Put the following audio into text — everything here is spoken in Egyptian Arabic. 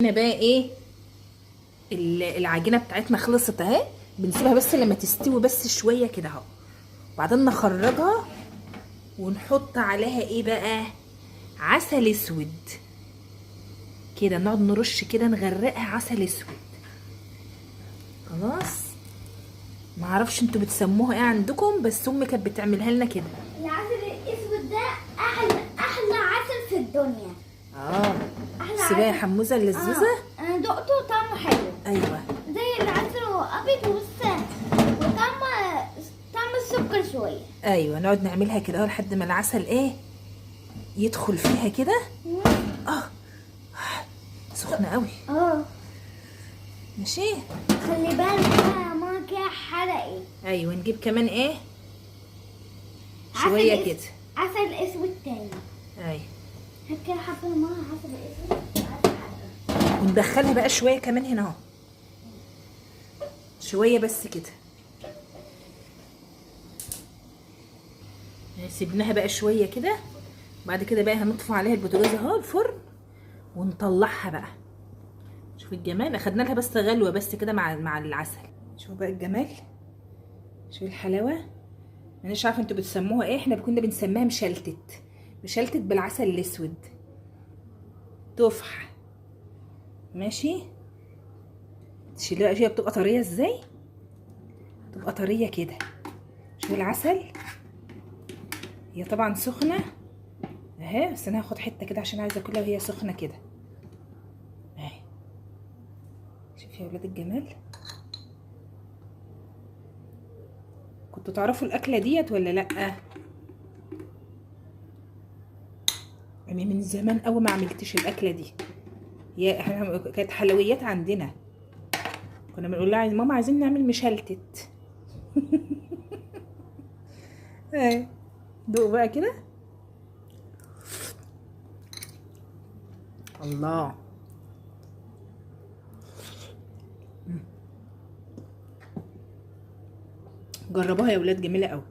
هنا بقى ايه العجينة بتاعتنا خلصت اهي. بنسيبها بس لما تستوي بس شوية كده اهو، وبعدين نخرجها ونحط عليها ايه بقى؟ عسل اسود كده، نقعد نرش كده نغرقها عسل اسود. خلاص، ما اعرفش انتوا بتسموها ايه عندكم، بس امي كانت بتعملها لنا كده. العسل الاسود ده احلى احلى عسل في الدنيا. اه احلى سيبها يا عسل. حموزه اللذوذه. انا دقته طعمه حلو. ايوه زي العسل هو ابيض وبس، وطعم طعم السكر شوية. ايوه، نقعد نعملها كده اهو لحد ما العسل ايه يدخل فيها كده. اه سخنة قوي. اه ماشي، خلي بالك بقى يا ماما كده حرقت. ايوه نجيب كمان ايه عسل شوية كده. عسل اسود تاني. ايوه هات كده حبه يا ماما عسل اسود وعسل حبه. وندخلها بقى شوية كمان هنا اهو، شوية بس كده. سيبناها بقى شوية كده، بعد كده بقى هنطفي عليها البوتاجاز اهو الفرن ونطلعها بقى. شوف الجمال، اخدنا لها بس غلوه بس كده مع العسل. شوف بقى الجمال، شوف الحلاوة. انا مش عارفه انتوا بتسموها ايه، احنا كنا بنسميها مشلتت، مشلتت بالعسل الاسود، تفح. ماشي، تشيلها هي بتبقى طرية ازاي، بتبقى طرية كده. شوف العسل، هي طبعا سخنة اهي، بس انا هاخد حتة كده عشان عايزه اكلها وهي سخنة كده اهي. شوفي يا ولاد الجمال. كنتوا تعرفوا الاكلة ديت ولا لا؟ يعني من زمان قوي ما عملتش الاكلة دي، يا احنا كانت حلويات عندنا، كنا بنقول لها ماما عايزين نعمل مشلتت. اهي دوق بقى كده. الله، جربوها يا ولاد، جميلة قوي.